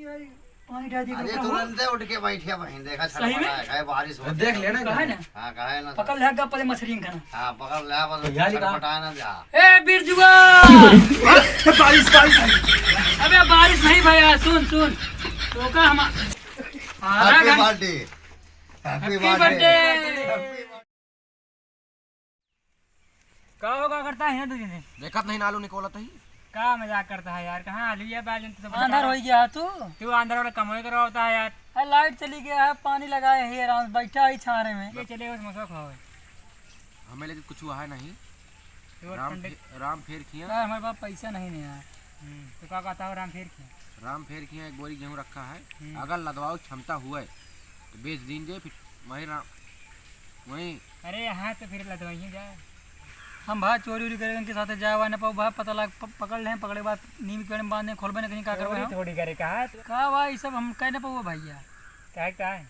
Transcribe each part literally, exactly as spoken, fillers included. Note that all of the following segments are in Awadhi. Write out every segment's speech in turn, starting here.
पानी डाल दिया अरे, करो। तुरंते उठ के बैठिया बहिन, देखा, सही में? छटपटाए, काहे बारिश होत देख है। लेना कहा है ना? हाँ, कहा है ना? पकड़ ले, गप पहले मछली खाना। हाँ, पकड़ ले, बस तो यार, कहा? छटपटाए ना जा। ए, बिरजुआ! बारिश, बारिश आई। अबे, बारिश नहीं भैया, सुन, सुन। तो का हम, हमारा Happy घर birthday। Happy Happy birthday। Birthday। का हो, का करता है यहाँ दो दिन से? देखत नहीं, नालू निकोलत ही। का मजाक करता है यार, कहाँ आलू या बाल जनता सब आंधर बता? हो गया तू। तू आंधर वाला कमाई करवाता है यार। अरे, लाइट चली गया है, पानी लगाए है, आराम से बैठा है छारे में। ये चले, बस मसवा खाओ। हमें लेके कुछ हुआ है नहीं। तो राम ठंडे फे-, राम फेर खिया। यार, हमारे पास पैसा नहीं, नहीं यार। हम्म, तो का कहता हो राम फेर खिया? राम फेर खिया, एक बोरी गेहूं रखा है। हम्म। अगर लदवाओ क्षमता हुए, तो बेच दीन जे, फिर वही राम, वही अरे, यहाँ तो फिर लदवाइए जा। हम भाई चोरी उरी करे, उनके साथे जाए वाए न पाऊ भाई, पता लग, प-, पकड़ लें, पकड़े के बाद नीम के पेड़ में बांध दें, खोलबे न कहीं, का करबे चोरी हम? थोड़ी करे, कहा? का भाई, ई सब हम कह न पाऊ भैया। काहे, काहे?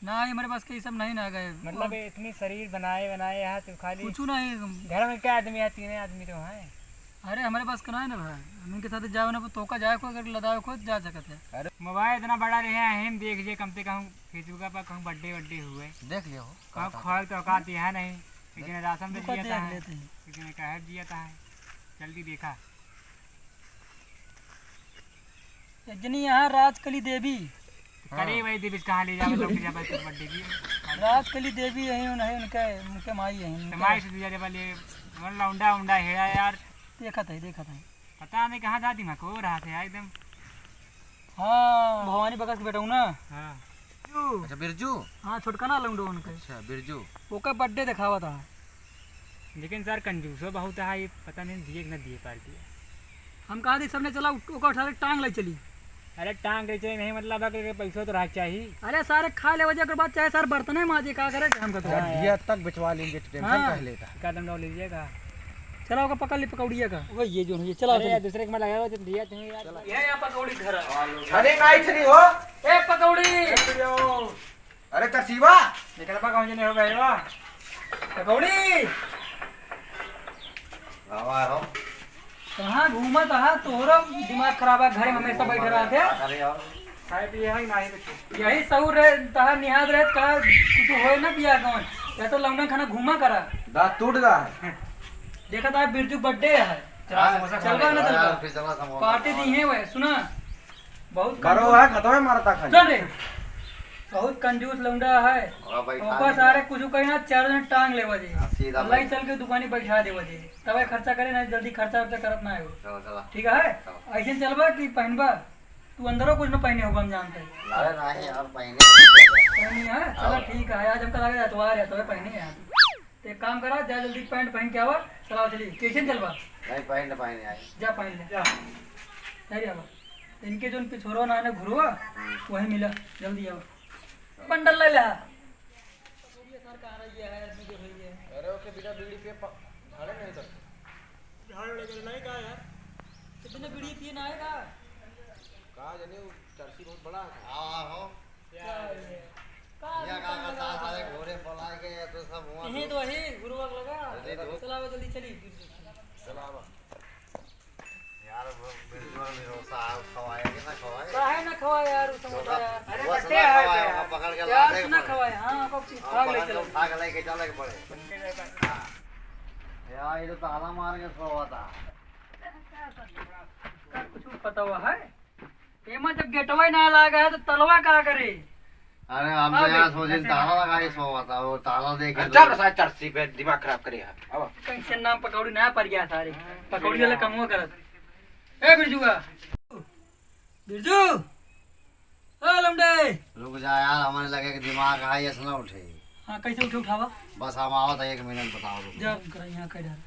ना, ये हमारे पास के ई सब नहीं ना गए। मतलब, वो इतनी शरीर बनाए, बनाए यहाँ तो खाली कुछ नहीं। घर में क्या आदमी है? तीन आदमी तो हैं। अरे, हमारे पास के ना है ना भाई, हम इनके साथे जाए ना, तोका जाए को, अगर लदावे को, जा सकत है। अरे, मोबाइल इतना बड़ा रहे हैं, हम देख लिए, कम से कम Facebook पर कहूँ birthday वर्डे हुए। देख लियो हो, कहूँ कहाँ खोल तो औकात है नहीं, लेकिन राशन तो दुकान जिया देख था है, लेते हैं। लेकिन कहर जिया था है, जल्दी देखा। एक जनी यहाँ राजकली देवी। करे हाँ। वही देवी कहाँ ले जावे, लोग जावे तो birthday की। राजकली देवी है, उन-, है उनके, उनके माई है, तो उनके माई से दिया जब ले, मन लौंडा उंडा हेड़ा यार। देखत है, देखत है। पता नहीं कहाँ था दिमाग को रहा था एकदम। हाँ, भवानी बगस के बेटा हूँ ना। हाँ। अच्छा, बिरजू? हाँ, छोटका ना लौंडो उनके। अच्छा, बिरजू। ओकर birthday देखावा था। लेकिन सर, कंजूसो बहुत है, ये पता नहीं दिए कि ना दिए पार्टी। हम कहा थी सबने चला, ओकर उठा के टांग ले चली। अरे, टांग ले चली नहीं, मतलब, अगर पैसो तो रहा चाहिए। अरे, सारे खा ले वजह के बाद चाहे सर बर्तन ही माजे, का करे हम कहते हैं। हाँ, यार। तक बिचवा लेंगे, तो tension हाँ। कह लेता। कदम डाल लीजिएगा। चला, ओकर पकड़ ली पकौड़िया का। वो ये जो है, ये चला, अरे, चला। यार, दूसरे के में लगाओ, जब दिया तुम्हें यार। चला। ये यहाँ पकौड़ी घर है। अरे, नाई छनी हो। ए, पकौड़ी। अरे तरसीवा, निकलबा कहूँ जने हो गए बा। पकौड़ी। आवा हो। कहाँ घूमत हा? तोहरा दिमाग खराब है, घरे में हमेशा बैठे रहत है। का करे और? खाए पिए है नाही कुछ। यही सहूर रहे, तहार निहाद रहे, का कुछ होए ना बियाह गवन। या तो लौंडन खाना घूमा करा। दांत टूट गा है। देखा था बिरजू birthday है। चला हाँ, समोसा खा चलबा ले। ना चलबा? फिर चला समोसा पार्टी खावा। दी है वह, सुना। बहुत बरो कंजूस। है, खतवे मारता खाली। चल रे। बहुत कंजूस लौंडा है। ओकरा बैठा ओकर दे। सारे कुछ कही ना, चार जन टांग लेवा जे। हाँ, सीधा अल्लाह ही बैठ। चल के दुकानी बैठा देवा जे। तबे खर्चा करे ना, जल्दी खर्चा वर्चा करत ना हो। चलो, चलो। ठीक है? चलो। ऐसे चलबा कि पहनबा? तू अंदरो कुछ ना पहने होबा, हम जानते हैं। अरे नहीं यार, पहने नहीं है। पहनी है? चलो हाँ। ठीक है, आज हमका लगे एतवार है, तबे पहने हैं। तो एक काम करा, जा जल्दी पैंट पहन के आवा, चलाओ चली। कैसे चलबा? नहीं, पैंट पहने आई। जा पहन ले। जा। नहीं रे आवा। इनके जोन पिछोरो ना है ना घुरुआ, हम्म। वही मिला, जल्दी आवा। बंडल ले ले। सर कहाँ रही है, आदमी जो रही है। अरे ओके, बिना बीड़ी पिए प-, झाड़े नहीं करते। झाड़े वाले के नहीं कहा यार। तो बिना बीड़ी पिए ना आएगा। कहा जाने वो चर्ची बहुत बड़ा है। हाँ, हाँ, हो। क्या है ये? का यह दुकान का लगा बता हुआ सारे है? घोड़े पलाए गए या तो सब हुआ यही तो। तो वही गुरुवार लगा। जल्दी दो। चलाओ, जल्दी चली। चलावा। यार, वो बिरजुआ भी रोसा है, खवाए कि ना खवाए? काहे ना खवाए यार, वो समोसा डोसा, यार? अरे, वो बट्टे सला है खवाए, यार। वहाँ पकड़ के यार, लाते सुना हैं। खवाए, हाँ, आपको हाँ, भाग ले पकड़ के चलो। उठा के लेके चले के पड़े। हाँ। यार, ये तो ताला मार के सोवा था। का कुछ पता हुआ है? एमा जब गेटवा ही ना लागा है, तो तलवा का करे? अरे, हम तो हाँ यार भाई, सोचे ऐसे ताला ना। लगा के सोवा था, वो ताला देखे अरे, तो चल, साला चर्ची पे दिमाग खराब करे यार। अब कैसे नाम पकौड़ी ना पड़ गया सारे। पकौड़ी वाला कमवा करत। ए बिरजुआ। बिरजू। ओ लौंडे। रुक जा यार, हमारे लगे के दिमाग है, ऐसे ना उठे। हाँ, कैसे उठे उठावा? बस हम आवत है, एक मिनट बताओ, रुक जा। जा, उनका यहाँ कह डाल।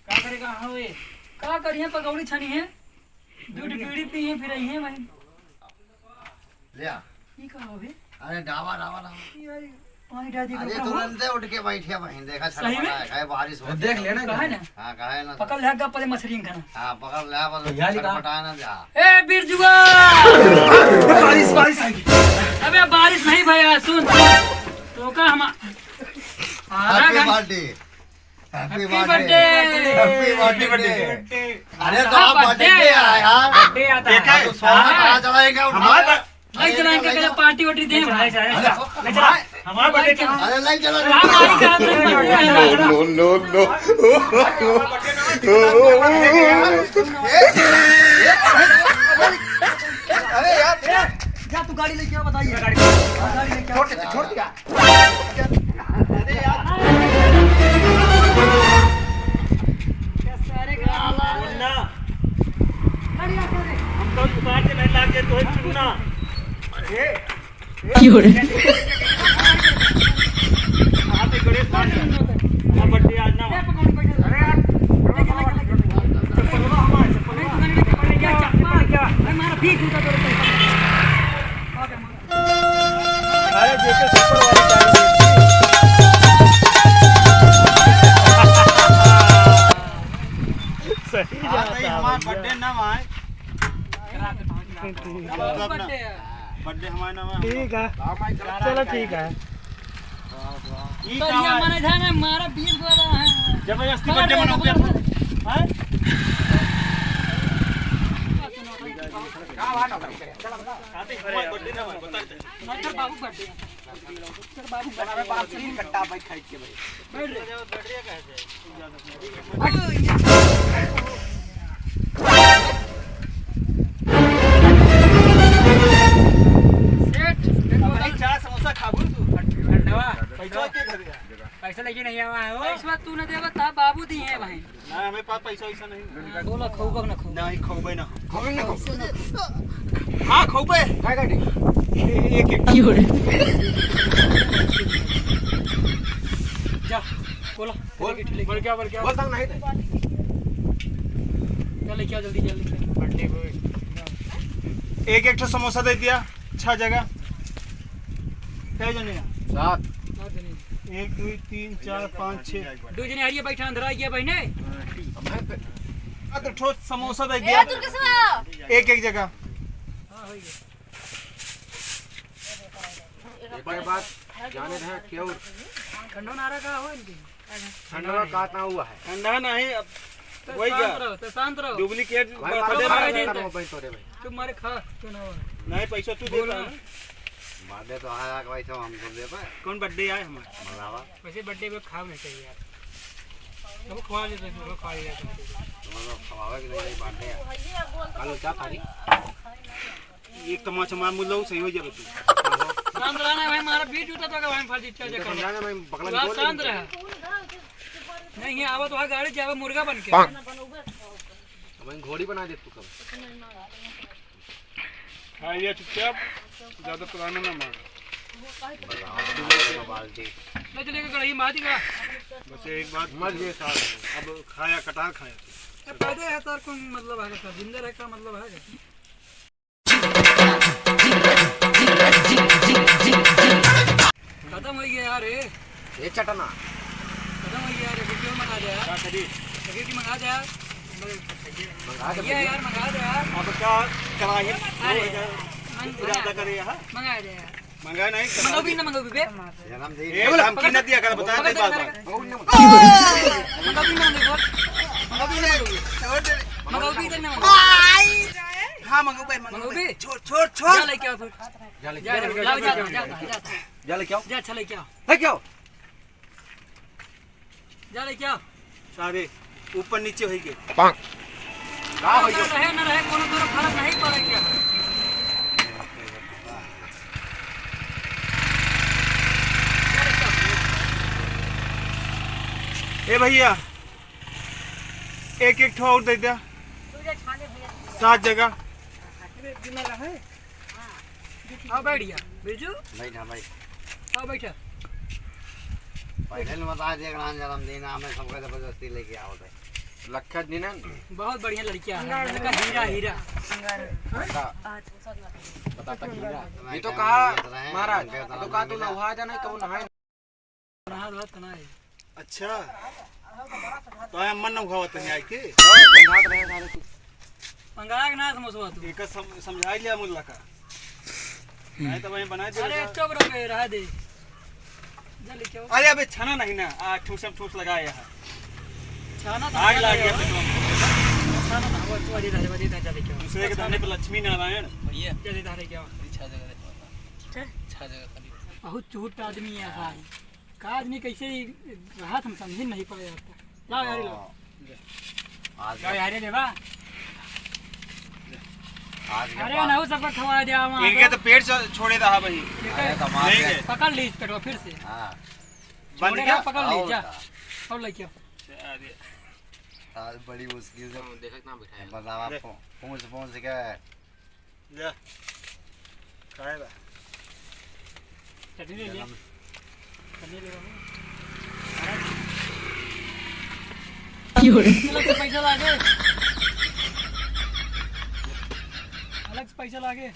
का करेगा हाँ वे? का करिए, पकौड़ी छनी है। दूध बीड़ी पी है, फिर आई है भाई। ले आ। ई का हो बे? अरे डावा, डावा, डावा। ई यार, पानी डाल दिया अरे कपड़ा हो। तुरंते उठ के बैठिया बहिन, देखा सही में? छटपटा है, काहे बारिश हो देख गया। लेना काहे ना? हाँ, काहे ना? पकड़ ले गप पहले मछली खाना। हाँ, पकड़ ले, बस तो यार, छटपटा ना जा। ए बिरजुआ! बारिश, बारिश आई। अबे बारिश नहीं भैया, सुन। तो का हम आधा Happy घंटा birthday। Happy birthday। Happy birthday। अरे तो आप birthday है यार। Birthday आता है। देखा है? तो सोना कहाँ चढ़ाएगा? हमारा नहीं चढ़ाएंगे, कहीं party वार्टी दें। अरे, हमारा birthday क्या? अरे, नहीं चला। अरे, हमारी क्या? No, no, no। अरे यार, जा तू गाड़ी लेके आ, बताइए। गाड़ी लेके आ। छोड़ दे, छोड़ दिया। अरे यार। मुन्ना, हम तो उतार के नहीं लागे, तो है चुन्ना। ए, ए, क्यों रे? आप एक बड़े पास हैं। हमारा birthday आज ना। अरे यार। चप्पलवा हमारे, चप्पलवा। अरे, जेके super वाली गाड़ी दे दी। सही हाँ, जाता भाई, है हमारा भैया। Birthday ना आए। ठीक है। Birthday हमारा ना आए। ठीक है। चलो, ठीक है। ई तो का ये है? माने था ना, हमारा बीस वाला है। जबरदस्ती birthday मनाओगे? हैं? का बात है? Birthday ना आए, बता दे। नहीं, तेरे बाबू birthday है। तेरे बाबू birthday है। अरे बाप रे, कट्टा भाई खाई के भाई। बैठ रे। सेठ, भाई, चार समोसा खाबू तू? ठंडवा। पैसा के घर गया? पैसा लेके नहीं आवा है वो। पैसा तू न देबा, ता बाबू दी है भाई। ना, हमें पास पैसा वैसा नहीं। हाँ, बोला, खौबा ना खौबा। नहीं, खौबे ना। खौबे ना खौबे। हाँ, खौबे। काय काटी? ए-, एक, एक। क्यों रे? जा, बोला। बोल। एक, एक, बोल क्या, बोल क्या? बोल, तंग नहीं थे। जा लेके आ, जल्दी, जल्दी। एक, एक ठो समोसा दे दिया, छह जगह। कै जने हैं? सात। सात जने। एक, दुई, तीन, चार, पाँच, छः। दो जने हरिये बैठा, अंदर आ गया बहिने। अब मैं पे-, आ तो ठोस समोसा दे ए, दिया। दुर्गेशवा। एक, एक जगह। हाँ, हो गया। एक बार जाने रहे क्यों? ठंडो नारा का हो इनकी? ठंडवा काटना हुआ है। ठंडा नहीं, अब तो वही शांत क्या? रहो, तो शांत रहो। Duplicate भाई, birthday मारो, मनाया मारो, जाता है। मारो, भाई, तोरे भाई। चुप मारे खा, क्यों ना हुआ? नहीं, पैसा तू बोल देता ना। है ना? बादे तो आया, भाई, सब हमको दे पाए। कौन birthday आए हमारा? मलावा। वैसे birthday पे खाओ नहीं चाहिए यार। अब खवा लेते हैं, खवा लेते हैं। तुम लोग खवावे कि नहीं, नहीं, birthday है। कल क्या तारीख? एक तमाचा मार मुल्ला, सही हो जाबे तू। शांत रहना भाई, हमारा बीच जूता तो भाई फर्जी चल इनका जाकर। समझाना भाई, बकला तू निकाल शांत दे। रह। नहीं, ये आवा तो वहाँ गाड़ी जावे मुर्गा बन के। अब वहीं घोड़ी बना दे तू कब। हाँ, ये चुपचाप, ज्यादा पुराना ना मार। बाल्टी। ले चलिए कढ़ाई मार दी का। बस एक बात। मर गए सारे। अब खाया, कटार खाया। ए, पैदे है सर, कौन मतलब है सर? जिंदा रहे का मतलब है? खत्म हो गया यार, ए। ये चटना। खत्म हो गया यार, वीडियो मंगा दे यार। क्या करी? वीडियो मंगा दे यार। मंगा दे ये भैया। यार, मंगा दे यार। अब क्या कराही? अरे, वो है, मन-, इरादा करे यहाँ। मंगा दे यार। मंगाए नहीं, मंगाओ भी ना, मंगाओ भी बे। जन्म दिन ए, बोला, हम की ना दिया कर, बता दे बात, बात। मंगाओ भी ना, मंगाओ भी। मंगाओ भी ना, मंगाओ भी। मंगाओ भी इधर ना, मंगाओ। हाँ, मंगाओ बे, मंगाओ मंगाओ बे। बे। छोड़, छोड़, छोड़। जा लेके आओ फिर। जा लेके जा, आओ। जा, जा, जा, जा, जा। जा लेके आओ। जा, अच्छा लेके आओ। लेके आओ। जा लेके आओ। सारे ऊपर नीचे होई गए। का होई गए? रहे न रहे, कोनो तरह फर्क नहीं पड़े क्या है? ए भैया, एक एक ठो और दे दे। सात जगह। हाँ, बैठ जा, बिरजू। बैठ, हाँ, बैठ। हाँ, बैठ। पहले न बता दे, एकरा जन्मदिन, हमें सबके जबरदस्ती लेके आवत है। लखा दिन है। बहुत बढ़िया लड़किया है, लड़का हीरा, हीरा। बता, बता तक हीरा। ये तो कहा महाराज, ये तो कहा तू नहा जाना, कब नहाए। नहा धोआ तो ना है। अच्छा, तो आया मन न उठावत है आए के? और गंधात रहे सारे तू। मंगा के ना समोसवा तू। एकर सम-, समझा लिया मुल्ला का। नहीं तो वहीं बना दे अरे बेटा। चुप रहो बे, रहा दे। जल्दी क्यों? अरे अबे छना नहीं ना, आ ठूसम ठूस लगाए यहाँ। आग लाग गया पेटवा में। दूसरे के धरने पे लक्ष्मी नारायण। भैया, जल्दी धारे क्या? छह जगह देखो। छह जगह खाली। बहुत चूत आदमी है भाई। का आदमी कैसे ही रहा, हम समझ नहीं पाए आता। लाओ यार, लाओ। आज का यार, ये लेवा? आज के अरे बाद ना, वो सबका खवा दिया वहाँ इनके का। तो पेट छ-, छोड़े रहा भाई। ठीक है। अरे कमाल नहीं है। है। पकड़ ली इस पेटवा फिर से। हाँ। बंद छोड़े क्या? रहा, पकड़ ली, और जा। क्या? और लेके आओ। अरे। आज बड़ी मुश्किल से हाँ, देखा कि ना बिठाया। बतावा, ले। पहुँच, पहुँच गया। ले। खाए बा। चटनी ले लिया। गरम। चटनी ले बाबू। क्यों रे? अलग से पैसा लागे। अलग से पैसा लागे।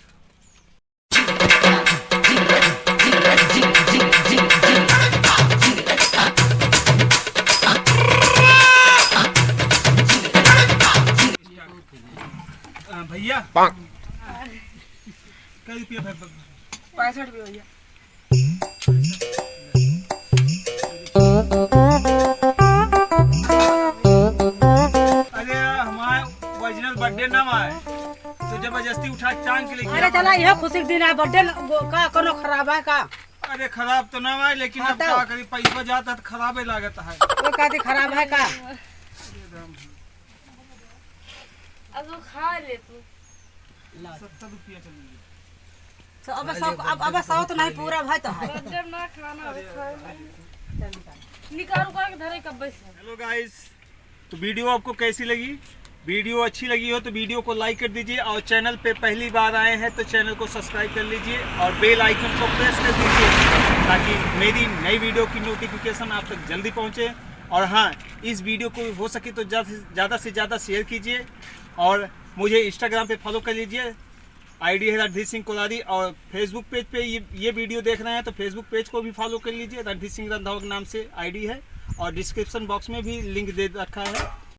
अ, भैया। कै रुपया भाई? पैंसठ रुपया भैया। अरे यार, हमार original birthday ना आए, तो जबरदस्ती उठा के टांग के लेके अरे आवा। चला, यह खुशी के दिन है, birthday न-, वो का कोनो खराब है का? अरे खराब तो ना आए, लेकिन हाँ अब तो। का करी, पैसा जाता तो खराबे लागत है। वो कहती खराब है का? अरे राम। अब वो खा ले तू। ला। सत्तर रुपया चल गया। तो अब सौ, अब, अब सौ तो नहीं पूरा भाई तो है। बर्गर ना खाना है, खाए नहीं। चल निकाल। निकाल उकाल के धरे कब्बे से। Hello guys, तो video आपको कैसी लगी? Video अच्छी लगी हो तो video को like कर दीजिए और channel पे पहली बार आए हैं तो channel को subscribe कर लीजिए और bell icon को press कर दीजिए, ताकि मेरी नई video की notification आप तक जल्दी पहुंचे। और हाँ, इस video को हो सके तो ज़्यादा से, ज़्यादा से ज़्यादा share कीजिए और मुझे Instagram पे follow कर लीजिए। ID है रणधीर सिंह कोलारी और Facebook page पे ये, ये video देख रहे हैं तो Facebook page को भी follow कर लीजिए। रणधीर सिंह रंधावा के नाम से ID है और description box में भी link दे रखा है।